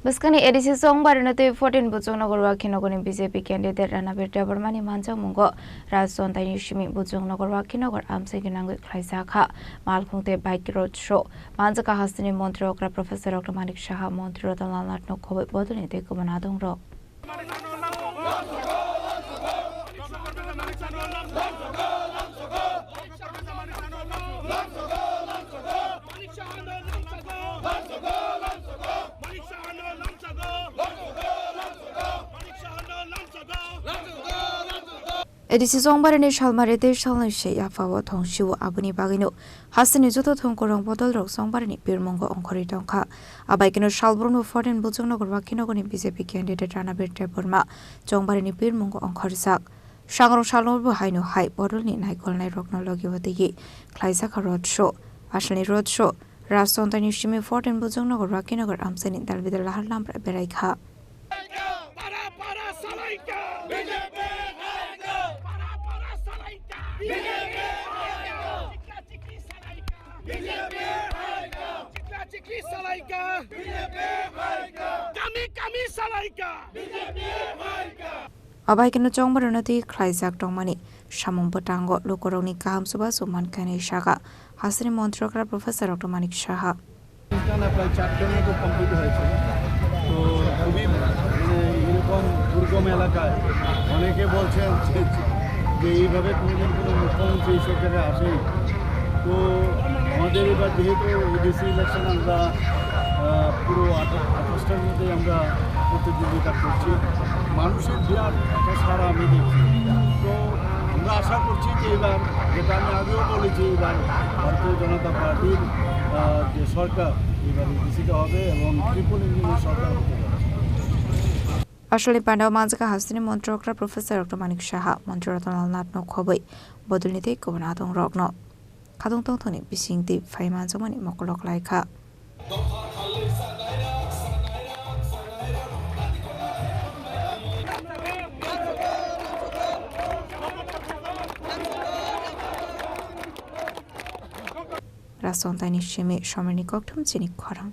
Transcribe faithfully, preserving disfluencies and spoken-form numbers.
Bwskangni A D C Chongbarino tei fourteen Buchuknagar Wakhinogorni B J P candidate Ranabir Debbarmani manjakmungo Rajchontaini simi Buchuknagar Wakhinogar amchaini nangwi khlaijak kha. Malkhung tei bike road show manjakha hasteni montri okra Professor Doctor Manik Saha, montri Ratan Lal Nathno khobwi bodolni tei kubun adongrok. A D C Chongbarino salmari tei salnwi se yaphao thong sio, aboni bagwino hasteni joto thongkurung bodolrok Chongbarino pirmungo ongkhorwi tongkha. Abaikeno salbrumno fourteen Buchuknagar Wakhinogorni B J P candidate Ranabir Debbarma Chongbarino pirmungo ongkhorjak. Sangrong salno bo haino hai bodolni naikolnairokno logi watwi khlaijak road show. Asalni road show Rajchontaini simi fourteen Buchuknagar Wakhinogor amchaini dalbidal lahar lamra beraikha. Para para salaika. B J P haika. Para para salaika. B J P haika. Chikla chikli salaika. B J P haika. Chikla chikli salaika. B J P haika. Kami kami salaika. B J P haika. Abaikeno Chongbarino twi khlaijak tongmani samung bwtango lukurokni kaham chubachu mankha hinwi sakha hasteni montri okra Professor Doctor Manik Saha. অনুষ্ঠান প্রায় চারটার মতো কমপ্লিট হয়েছে। তো খুবই, মানে, এরকম দুর্গম এলাকায় অনেকে বলছেন যে, যে এইভাবে কোনোদিন কোনো মুখ্যমন্ত্রী এই সরকারে আসেনি। তো আমাদের এবার যেহেতু এডিসি ইলেকশন, আমরা, আহ, পুরো আঠা-, আঠাশটার মধ্যেই আমরা প্রতিদ্বন্দ্বিতা করছি। মানুষের বিরাট একটা সাড়া আমি দেখছি। তো আমরা আশা করছি যে এবার, যেটা আমি আগেও বলেছি, এবার ভারতীয় জনতা পার্টির, আহ, যে সরকার, এবার এডিসিতে হবে এবং ট্রিপল ইঞ্জিনের সরকার হতে যাচ্ছে। Asalni pandao manjak kha hasteni montri okra Professor Doctor Manik Saha, montri Ratan Lal Nathno khobwi bodolni tei kubun adongrokno. Khadung tongthokni bisingtwi phai manjakmani mokolok lai kha. Rajchontaini simi somirni kokthum chini khorang.